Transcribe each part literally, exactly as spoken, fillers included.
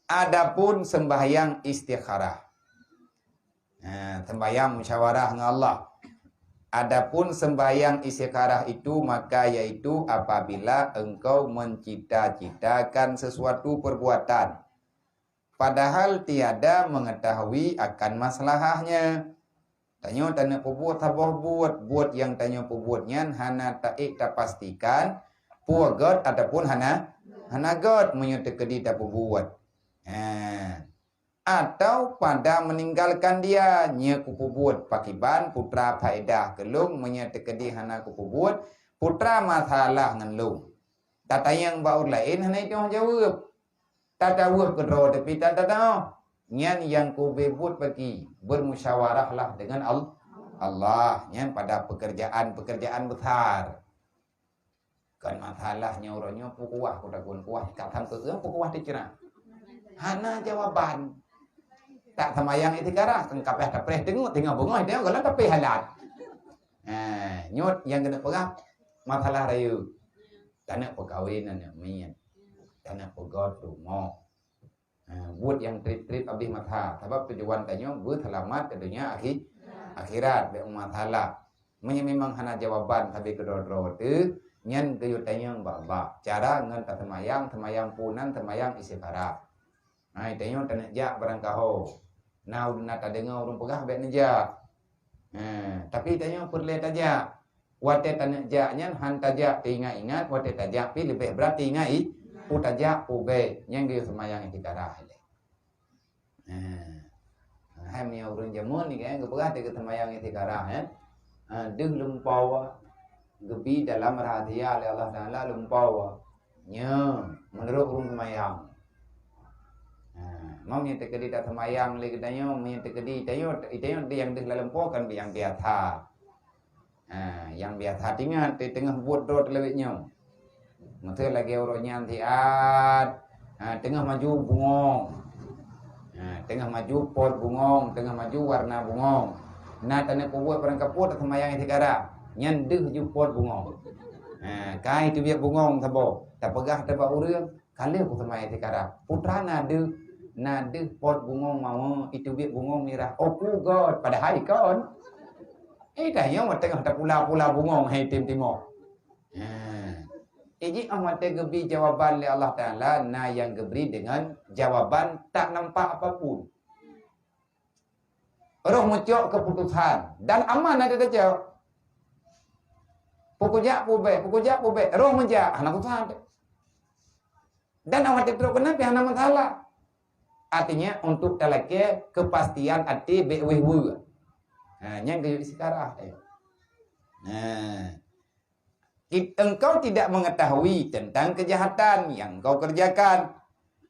Adapun sembahyang istikharah. Ha, sembahyang musyawarah dengan Allah. Adapun sembahyang istikharah itu, maka yaitu apabila engkau mencita-citakan sesuatu perbuatan, padahal tiada mengetahui akan masalahnya. Tanyoe taneuk peubuet saboh buet, buet nyang tanyoe peubuet nyan hana taék tapastikan peue gét ataupun hana, hana gét meunyoe teukeudi tapeubuet. Ha. Atau pada meninggalkan dia, nyoe kupeubuet pakiban putra faedah keu lôn, meunyoe teukeudi hana kupeubuet, putra masalah ngon lôn. Tatanyong bak ureueng laén hana jiteu'oh jaweueb. Tataweueb keudroe teupita tateu'oh. Nyan nyang kubeubuet bagi, bermusyawarahlah dengan Al-, Allah. Nyan pada pekerjaan-pekerjaan besar. Kon masalah nyoe uroe nyoe peukuah kutakon kuah ka tham keu peukuah teuceurah. Hana jawaban. Tak sembahyang istikharah, kan kapeh tapreh teungoh, teungoh beungoh, teungoh galak tapeh halat. Ha, nyoe nyang keuneuk peugah masalah rayeuk. Taneuk peukawen aneuk miet. Taneuk peugöt rumoh. Ha, buet nyang trép-trép abéh masa. Sabab tujuan tanyoe beuseulamat keu donya akhi-, akhirat, bék masalah. Meunyoe memang hana jawaban sabe keudroe-droe teuh, nyan geuyue tanyong bak-bak. Cara ngon taseumayang, seumayang punan, seumayang istikharah. Hai, tanyoe taneuk jak barangkaho. Na, na tadeungoe ureueng peugah bék neujak. Ha, tapi tanyoe peureulée tajak. Watée taneuk jak nyan han tajak teuingat-ingat, watée tajak pih leubeh brat teuingat i, peue tajak peue bék. Nyan geuyue seumayang istikharah ilée. Ha. Hai meunyoe ureueng jameun ni kan geupeugah teuka seumayang istikharah, eh. Ha, deuh lumpoe geubi dalam rahasia lé Allah Taala lumpoe. Nyoe meunurot ureueng seumayang. Ha, meunyoe teukeudi taseumayang lé geutanyoe, meunyoe teukeudi tanyoe, tanyoe nyang deuh lam lumpoe kan nyang biasa. Ha, nyang biasa teuingat teungoh buet droe teuleuwet nyoe. Meuseu lagée uroe nyan siat, ha, teungoh maju bungong. Ha, teungoh maju pot bungong, teungoh maju warna bungong. Na taneuk peubuet barangkapeue taseumayang istikharah. Nyan deuh ju pot bungong. Ha, kai teubiet bungong saboh. Tapeugah teuh bak ureueng, ka lheueh kuseumayang istikharah. Putra na deuh, na deuh pot bungong mawö, iteubiet bungong mirah. Oh, peugöt, padahai kon. Eh, dah nyoe teungoh tapula-pula bungong hai tim timoh. Ha. Iji 'oh watée geubi jawaban lé Allah Taala, na nyang geubri deungon jawaban tak nampak apapun. Roh meucok keuputosan dan aman ada teucok. Peukujak pubék, peukujak pubék, roh meujak hana susah. Dan awak teutrok keunan pih hana masalah. Artinya untuk talakée kepastian até bék wéh-wéh. Ha, nyan geuyue istikharah. Ha. Ki-, engkau tidak mengetahui tentang kejahatan yang engkau kerjakan.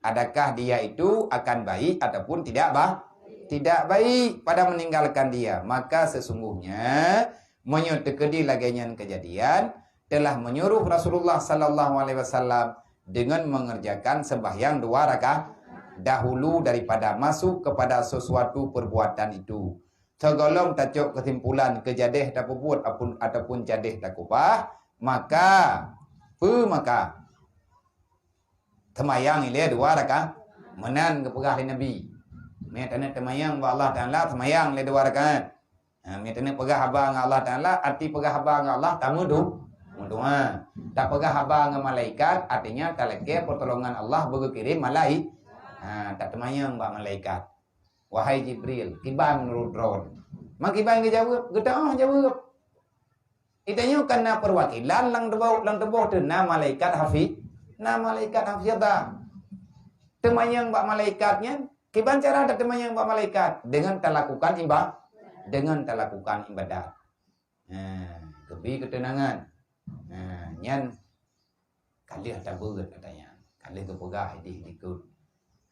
Adakah dia itu akan baik ataupun tidak ba-, tidak baik pada meninggalkan dia? Maka sesungguhnya meunyoe teukeudi lagée nyan keujadian, telah menyuruh Rasulullah sallallahu alaihi wasallam dengan mengerjakan sembahyang dua rakaat dahulu daripada masuk kepada sesuatu perbuatan itu. Sigohlom tacok keusimpulan keu jadeh tapeubuet apun-, ataupun jadeh takubah, maka, peue maka? Teumayang ilée dua rakaat. Meunan geupeugah lé Nabi. Meutanyoe teumayang bak Allah Taala, teumayang ilée dua rakaat. Ha, meutanyoe peugah haba ngon Allah Taala, arti peugah haba ngon Allah, tameudu-, meudoa. Tapeugah haba ngon malaikat, artinya talakée pertolongan Allah beugeukirém malai-, ha, tateumayang bak malaikat. Wahai Jibril, kiban meunurot droe. Meukiban geujaweueb, geuteu'oh jaweueb. Geutanyoe kan na peuwakilan lam tuboh, lam tuboh teuh na malaikat hafi-, na malaikat hafizah. Teumayang bak malaikat nyan, kiban cara tateumayang bak malaikat? Dengan talakukan iba-, dengan talakukan ibadat. Ha, geubi keuteunangan. Ha, nyan ka lheueh tabeuet ata nyan. Ka lheueh geupeugah idéh dikeue.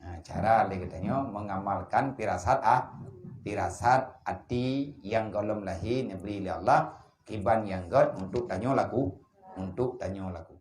Ha, cara lé geutanyoe mengamalkan firasat ah, firasat até nyang gohlom lahé neubri lé Allah, kiban nyang gét untuk tanyoe laku-, untuk tanyoe lakukan.